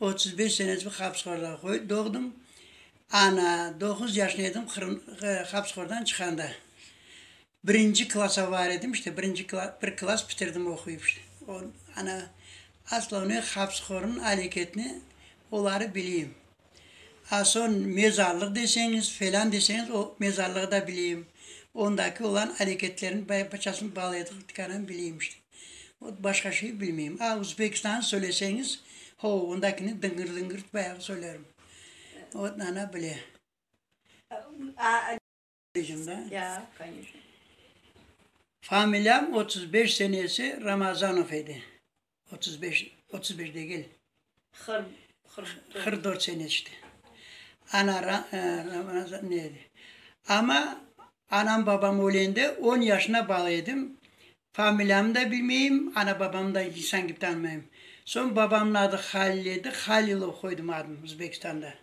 35 senesi Hapıshorda doğdım. Ana, doquz yaşında edim Qırım, Hapıshordan çıqanda. Birinci klassa bar edim, işte, birinci bir klass bitirdim oquyıp, işte. Ana, osnovnoy Hapıshornıñ areketini oları bileyim. A soñ mezarlıq deseñiz, felân deseñiz, o mezarlığı da bileyim. Ondaki olan areketlerni bayapçasını bala edik, tükânını bileyim işte. Vot, başqa şey bilmeyim. A Uzbekistannı söyleseñiz, ho, ondakini dıñgır-dıñgır bayağı söylerim. Vot, ana bile. Ya, koneçno. Familiyam 35 senesi Ramazanov edi. 35, 35 degil. 44 sene işte. Ana Ramazan ne edi. Amma anam babam ölende on yaşına bala edim. Familiyamnı da bilmeyim, ana babamnı da insan kibi tanımayım. Soñ babamnıñ adı Halil edi, Halilov qoydım adını Özbekistanda.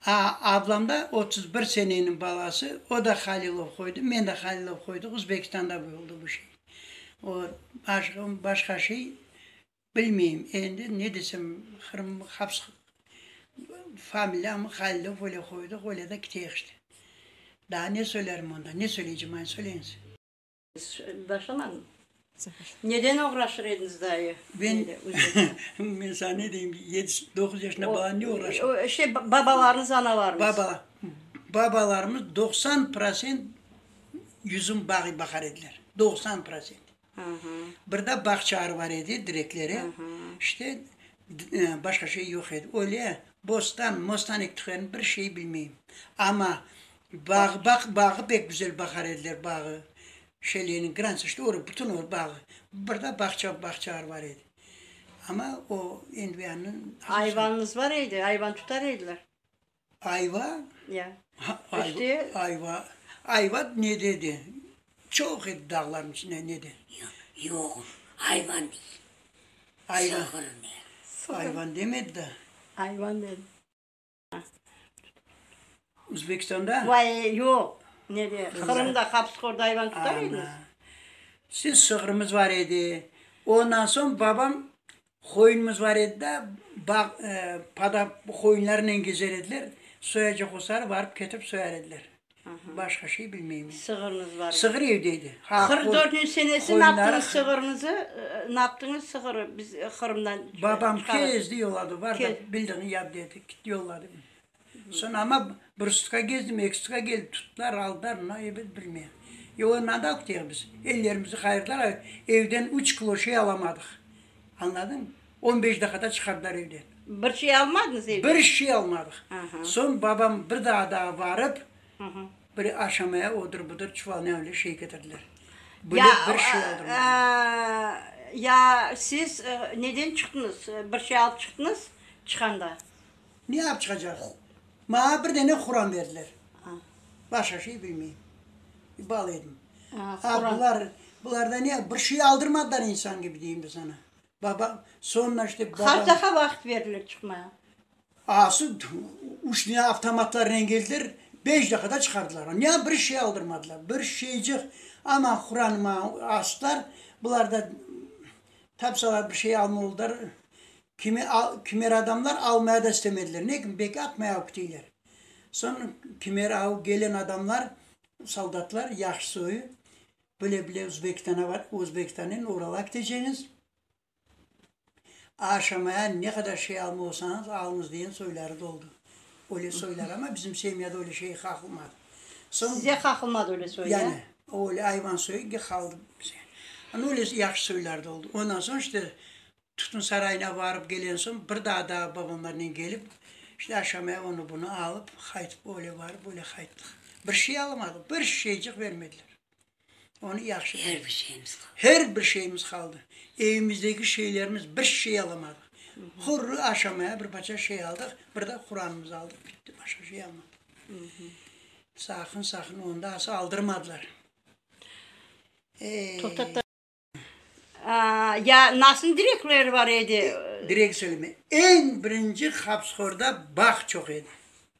A, ablam da 31 seneniñ balası, o da Halilov qoydı, men de Halilov qoydıq, Özbekistanda oldı bu şey. O, başqa şey bilmeyim. Endi ne desem, Qırım haps familiyamı Halilov öyle qoydıq, öyle de kiteyik işte. Daa ne söylerim onda, ne söyleycem, ayt söyleñiz. Başlamadım. Neden oğraşır ediñiz dayı? Ben, men saña ne deyim, yedi, doquz yaşında bala ne oğraşır? Şey, babalarıñız, analarıñız. Baba, babalarımız 90 prosent yüzüm bağı baqar ediler. 90 prosent. Bir de bağçaları bar edi, direkleri. İşte, başqa şey yoq edi. Öyle bostan, mostan ektiklerini bir şey bilmeyim. Amma Bağı, baq, bağı pek güzel baqar ediler, bağı. Şeleniñ gransı, işte o, bütün o bağı. Bir de bağça, bağçalar bar edi. Amma o endi bu yanınıñ. Ayvanıñız bar edi, ayvan tutar ediler? Ayva? Ya. Ayva, işte. Ayva, ayva nede edi? Çoq edi dağlarnıñ içinde, nede? Yoq, yoq, ayvan dey. Ayvan. Sığır dey. Ayvan demedi da. Ayvan dedi. Özbekistanda? Vay, yoq, nede, Qırımda Hapıshorda ayvan tutar ediñiz? Siz sığırımız bar edi. Ondan soñ babam qoyunımız bar edi da, bağ, pada qoyunlarnen gezer ediler, soyacaq olsalar barıp ketirip soyar ediler. Başqa şey bilmeyim. Sığırıñız bar edi. Sığır evde edi. 44 senesi naptıñız sığırıñızı, naptıñız sığırı biz Qırımdan Babam kezdi yolladı, bar da bildiğini yap dedi, kit yolladı. Soñ amma bir sutka gezdim, eki sutka gelip tuttılar, aldılar, na ebet bilmeyim. E ondan da alıp keteyik biz. Ellerimizi qayırdılar, evden üç kilo şey alamadıq. Añladıñmı? On beş daqada çıqardılar evden. Bir şey almadıñız evden? Bir şey almadıq. Soñ babam bir daa daa varıp, bir aşamaya odır-budır çuval ne öyle şey ketirdiler. Böyle bir şey aldırmadılar. Ya siz neden çıqtıñız? Bir şey alıp çıqtıñız çıqanda? Ne alıp çıqacaq? Maña bir dene Quran berdiler. Başqa şey bilmeyim. Bala edim. A, bular, bularda ne, bir şey aldırmadılar insan kibi deyim de sana. Baba, soñra işte babam. Qaç daqa vaqıt berdiler çıqmağa? Ası, üç dene avtomatlarnen keldiler, beş daqada çıqardılar. Ne bir şey aldırmadılar, bir şeycik. Aman Quranı maña astılar, bular da tapsalar bir şey alma oldular. Kimi, kimer adamlar almaya da istemediler. Ne ki, bek atmaya ögteyler. Soñ kimer av gelen adamlar, soldatlar, yahşı soyu, Bile-bile Özbekistana bar, Özbekistannen Uralğa keteceñiz, aşamaya ne qadar şey alma olsañız, alıñız degen soyları da oldı. Öyle soylar, amma bizim semyada öyle şey qaqılmadı. Soñ, Size qaqılmadı öyle soy, ya? Yani, öyle ayvan soyu qaldı bize. Ana öyle yahşı soylar da oldı. Ondan soñ işte Tütün sarayına barıp gelen soñ, bir daa daa babamlarnen kelip, işte aşamaya onı-bunı alıp, qaytıp, öyle barıp, öyle qayttıq. Bir şey alamadıq, bir şeyciq bermediler. Onı yahşı Her bir şeyimiz qaldı. Her bir şeyimiz qaldı. Evimizdeki şeylerimiz, bir şey alamadıq. Quru aşamaya bir parça şey aldıq, bir de Quranımızı aldıq, bitti, başqa şey almadıq. Saqın, saqın, onı da ası aldırmadılar. Ey. Toqtat da. Ya nasıl direkler bar edi? Direk söyleme. Eñ birinci Hapıshorda bağ çoq edi.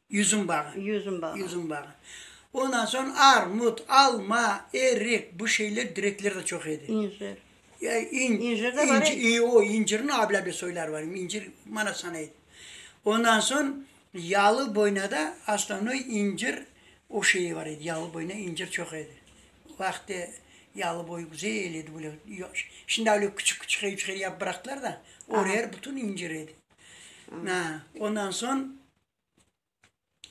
Yüzüm bağı. Yüzüm bağı. Yüzüm bağı. Ondan soñ armut, alma, erik, bu şeyler direkler de çoq edi. İncir. Ya, İncir de bar edi. O incirniñ ablâ-ablâ soyları bar. İncir mana sana edi. Ondan soñ yalı boynada osnovnoy incir o şeyi bar edi, yalı boyuna incir çoq edi. O vaqıtte yalı boyu güzel edi, böyle, şimdi öyle küçük-küçük evçikler yapıp bıraqtılar da, oraya bütün incir edi. Ondan soñ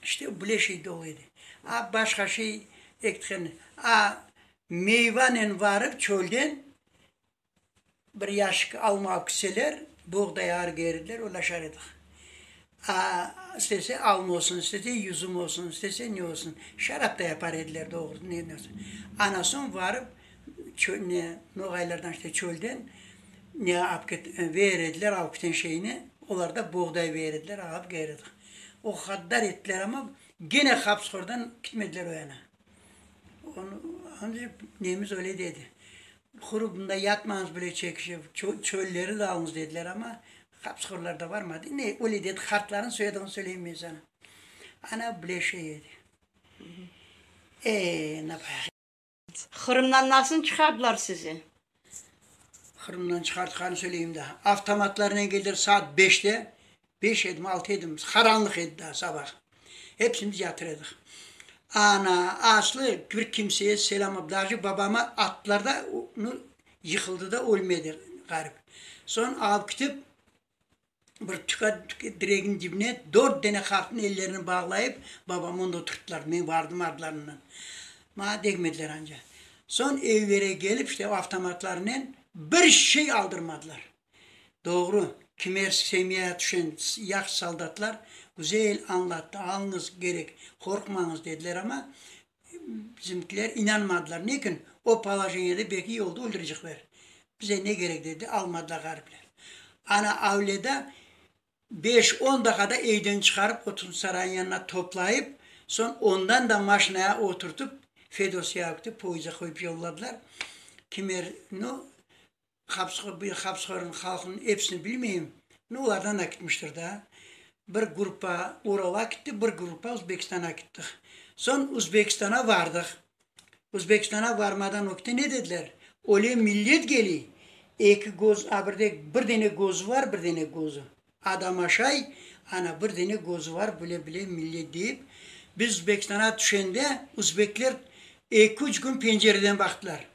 İşte böyle şey dolu edi. A başqa şey ektiğen, a meyvanen varıp çölden bir yaşik alma alıp kitseler, boğday arı kelirdiler, ulaşar edik. A istese alma olsun, istese yüzüm olsun, istese ne olsun. Şarap da yapar ediler doğru, ne olsun. Ana soñ varıp çö ne noğaylardan işte çölden ne alıp ket verir ediler alıp keten şeyni, olar da boğday verir ediler, alıp kelir edik. O haddar ettiler amma, gene Hapıshordan kitmediler o yana. Onı, nemiz öyle dedi. Huru bunda yatmañız bile çekişip, çölleri de alıñız dediler amma, Hapıshorlar da varmadı. Ne, öyle dedi, qartlarnıñ söylediğini söyleyim men sana. Ana bile şey edi. E, napayıq. Qırımdan nasıl çıqardılar sizi? Qırımdan çıqartqanı söyleyim daa. Avtomatlarnen keldiler saat beşte, beş edimi, altı edimi, qaranlıq edi daa sabah. Hepsimiz yatır edik. Ana, aslı bir kimseye selâm, daje babama attılar da, yıqıldı da ölmedi ğarip. Soñ alıp ketip, Bir tüka direginiñ dibine dört dene qartnıñ ellerini bağlayıp, babamı onda oturttılar. Men vardım artlarından. Maña degmediler anca. Soñ evlere kelip, işte avtomatlarnen bir şey aldırmadılar. Doğru, kimer semyağa tüşen yahşı soldatlar güzel añlattı, alıñız kerek, qorqmañız dediler, amma bizimkiler inanmadılar. Ne içün? O polojeniyede belki yolda öldürecekler. Bize ne kerek dedi, almadılar ğaripler. Ana avleda beş-on daqada evden çıqarıp Otun sarayınıñ yanına toplayıp, soñ ondan da maşinaya oturtıp Fedosiyağa ketip poyezde qoyıp yolladılar. Kimer, nu, Hapıshornıñ halqınıñ episini bilmeyim, nu, olardan da ketmiştir daa. Bir gruppa Uralğa ketti, bir gruppa Uzbekistana kettik. Soñ Uzbekistana vardıq. Uzbekistana varmadan ögte ne dediler? Öyle millet geliy, eki göz, a bir de bir dene gözü var, bir dene gözü. Adam aşay, ana bir dene gözü var, bile bile millet deyip, biz Uzbekistana tüşende, uzbekler eki-üç kün pencereden baqtılar.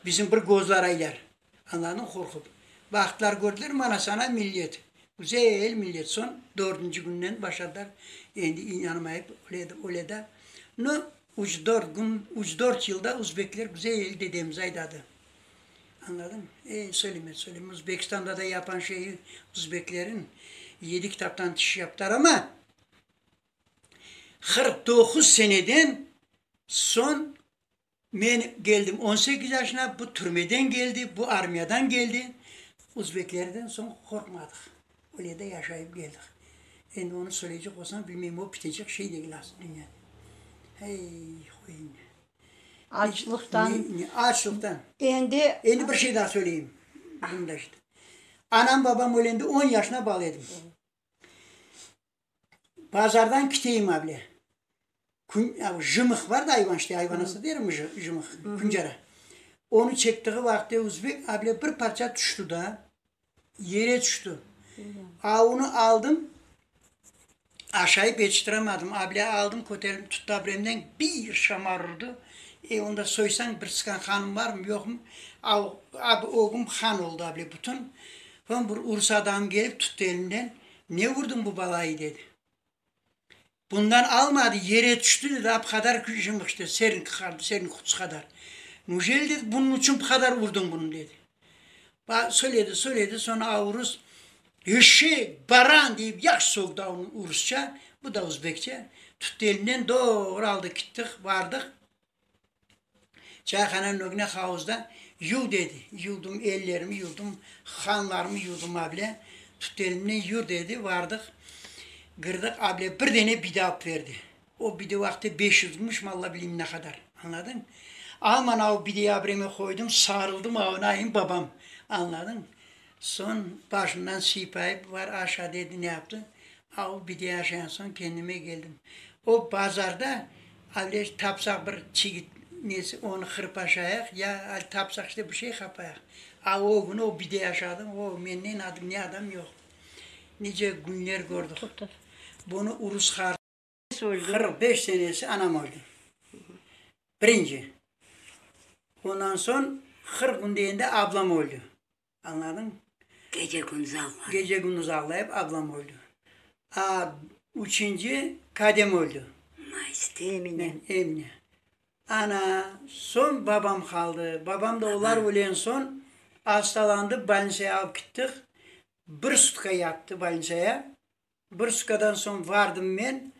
Bizim bir gözler aylar. Añladın, qorqıp. Baqtılar, kördiler, mana sana millet. Güzel millet. Soñ dördünci künden başladılar endi inanmayıp, öyle de, öyle de. Nu, üç-dört kün, üç-dört yılda uzbekler güzel dedemizi aydadı. Añladıñ? Ey, söyleme, söyleme. Uzbekistanda da yapan şeyi uzbeklerin yedi kitaptan tiş yaptılar amma, 49 seneden soñ Men keldim 18 yaşına, bu türmeden keldi, bu armiyadan keldi. Uzbeklerden soñ qorqmadıq. Öyle de yaşayıp keldik. Endi onı söyleycek olsam, bilmeyim, o bitecek şey degil aslı dünyada. Hey, qoyın. Açlıqtan. Ne, ne, açlıqtan. Endi. Endi bir şey daa söyleyeyim. Bunu da işte. Anam babam ölende 10 yaşına bala edim. Bazardan kiteyim able. Kün, jımıq var da ayvan işte, ayvanası derim jımıq, küncara. Onı çektiği vaqıtte uzbek able bir parça tüştü da, yere tüştü. A onı aldım, aşayıp yetiştiremadım. Able aldım, köterdim, tuttı ablemden bir şamar urdı. E, onda soysañ bir sıqan qanım barmı, yoqmı? A, abi ögüm qan oldı able bütün. Soñ bir urus adam kelip tuttı elimden. Ne urdıñ bu balayı? dedi. Bundan almadı, yere tüşti, dedi, ap qadar jımıq işte, serinki qadar, serinki qutusı qadar. Nujeli, dedi, bunıñ içün bu qadar urdıñ bunı, dedi. Ba, söyledi, söyledi, soñra a urus, Eşek, baran, deyip yahşı sögdi a onı urusça, bu da uzbekçe. Tuttı elinden, doğru aldı, kittik, vardıq. Çayhananıñ ögüne havuzda yuv dedi. Yuvdım, ellerimi yuvdım, qanlarımı yuvdım able. Tut elimden yur dedi. Vardıq, kirdik, able bir dene bide alıp berdi. O bide vaqtı 500 gümüş, malla bileyim ne qadar. Añladıñ? Aman av bideyi abreme qoydım, sarıldım avnayım babam. Añladıñ? Soñ başımdan sıypayıp, var aşa dedi, ne yaptı. Av bideyi aşayan soñ kendime keldim. O bazarda avle tapsaq bir çigit nesi, onı qırıp aşayıq, ya tapsaq işte bir şey qapayıq. A o künü o bideyi aşadım, o menden adım ne adam yoq. Nice günler kördik. Bunı urus har. 45 senesi anam öldi. Birinci. Ondan soñ 40 kün degende ablam öldi. Añladıñ? Gece-kündüz ağlayıp. Gece-kündüz ağlayıp ablam öldi. A, üçünci kadem öldi. Mayısta. Emine. Emine. Ana, soñ babam qaldı. Babam da olar ölen soñ hastalandı, bolnitsaya alıp kittik. Bir sutka yattı bolnitsaya. Bir sutkadan soñ vardım men,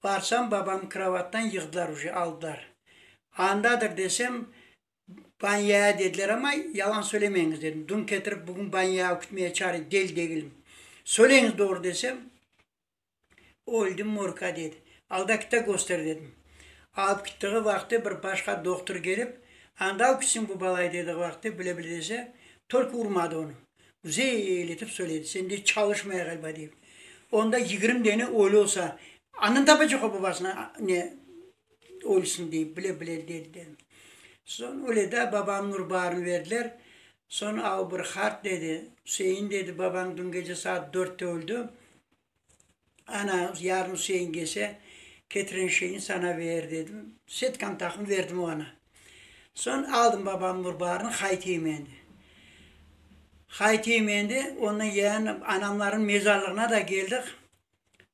varsam babamnı krovattan yığdılar uje, aldılar. Andadır desem, Banyaya dediler amma, yalan söylemeñiz dedim. Dün ketirip bugün banyağa kütmeye çare, deli degilim. Söyleñiz doğru desem, öldi morgğa dedi. Al da kit de köster dedim. Alıp kittiği vaqıtte bir başqa doqtur kelip, anda alıp kitsiñ bu balayı dediği vaqıtte bile bile dese, tolko urmadı onı. Güzel etip söyledi, sen de çalışmaya ğaliba deyip. Onda 20 dene ölü olsa, andan tapacaq o babasına ne Ölsün deyip, bile-bile dedi dedim. Soñ öyle de babamnıñ urbalarını berdiler. Soñ av bir hart dedi, Üsein dedi, babañ dün gece saat dörtte öldi. Ana, yarın Üsein kelse, ketiren şeyini sana verir dedim. Setkam taqım verdim oña. Soñ aldım babamnıñ urbalarını, qaytayım endi. Qaytayım endi, ondan yarın anamlarnıñ mezarlığına da keldik.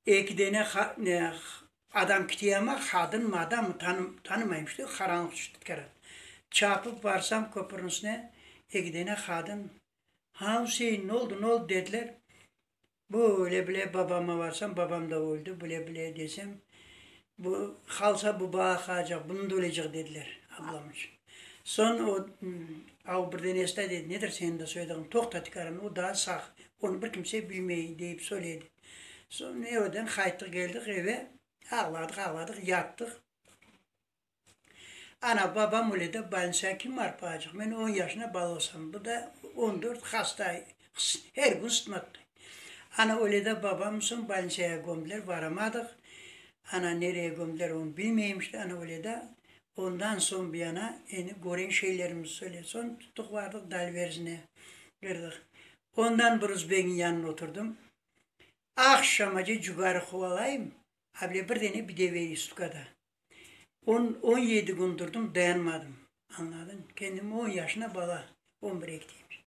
Eki dene adam kite amma qadın mı, adam mı tanımayım işte, qaranlıq tüşti tikaran. Çapıp varsam köpürniñ üstüne, eki dene qadın, Ha, Üsein, ne oldı, ne oldı dediler. Böyle bile babama varsam, babam da öldi, bile bile desem, bu qalsa bu bala qalacaq, bunı da ölecek dediler, ablam içün. Soñ o, av bir denesi de dedi, nedir seniñ de soyadığıñ, toqta tikaran, o daa sağ, onı bir kimse bilmey, deyip söyledi. Soñ evden qayttıq, keldik eve, ağladıq, ağladıq, yattıq. Ana, babam öle de, bolnitsağa kim barıp baqacaq? Men on yaşında bala olsam, bu da 14, hasta, her kün sıtmattı. Ana, öle de babam, soñ bolnitsağa kömdiler, baramadıq. Ana, nereye kömdiler, onı bilmeyim işte, ana, öle de. Ondan soñ bir yana endi körgen şeylerimizni söyle. Soñ tuttıq, bardıq Dalverzine, kirdik. Ondan bir uzbegin yanına oturdım. Aqşamace cügarı quvalayım, able bir dene bide beriy sutkada. On, 17 kün turdım, dayanmadım. Añladıñ? Kendim on yaşında bala, on bir ekideyim.